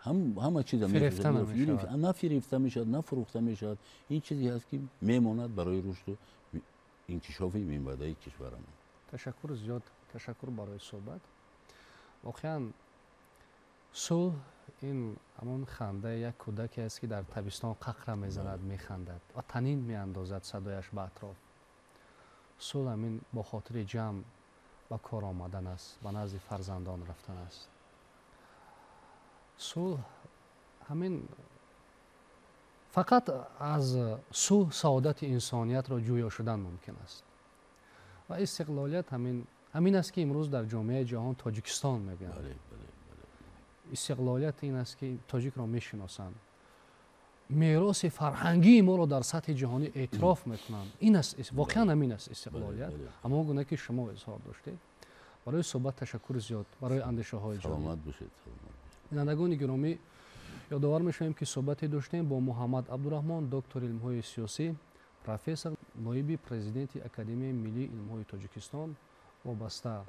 Ҳама чиза на фирефта мешавад, на фурӯхта мешавад. Ин чизе ҳаст, ки мемонад барои рушду инкишофи минбаъдаи кишварамон. Ташаккур зиёд, ташаккур барои суҳбат. Воқеан, сулҳ ин ҳамон хандаи як кӯдаке аст, ки дар табистон қақра мезанад, механдад ва танин меандозад садояш ба атроф. Сулҳ ҳамин бо хотири ҷамъ ба кор омадан аст, ба назди фарзандон рафтан аст. Сулҳ ҳамин, фақат аз сулҳ саодати инсониятро ҷӯё шудан мумкин аст. Ва истиқлолият ҳамин аст, ки имрӯз дар ҷомеаи ҷаҳон Тоҷикистон мегӯянд. Истиқлолият ин аст, ки тоҷикро мешиносанд, мероси фарҳангии моро дар сатҳи ҷаҳонӣ эътироф мекунанд. Ин аст, воқеан ҳамин аст истиқлолият, ҳамон гуна ки шумо изҳор доштед. Барои суҳбат ташаккури зиёд, барои андешаҳои ҷолиб. Бинандагони гиромӣ, ёдовар мешавем, ки суҳбате доштем бо Муҳаммад Абдураҳмон, доктори илмҳои сиёсӣ, профессор, ноиби президенти Академияи миллии илмҳои Тоҷикистон, вобаста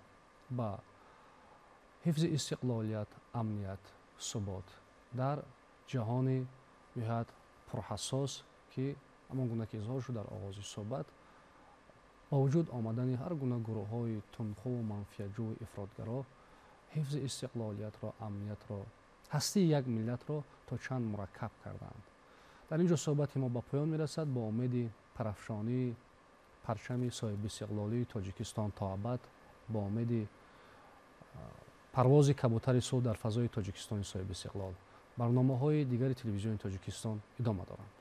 ба ҳифзи истиқлолият, амният, субот дар ҷаҳони ниҳоят пурҳассос, ки ҳамон гуна ки изҳор шуд дар оғози суҳбат, ба вуҷуд омадани ҳар гуна гурӯҳҳои тундхӯву манфиатҷӯю ифротгаро ҳифзи истиқлолиятро, амниятро, ҳастии як миллатро то чанд мураккаб кардаанд. Дар ин ҷо суҳбати мо ба поён мерасад. Бо умеди парафшонии парчами соҳибистиқлолии Тоҷикистон то абад, бо умеди парвози кабутари сулҳ дар фазои Тоҷикистони соҳибистиқлол. Барномаҳои дигари Телевизиони Тоҷикистон идома доранд.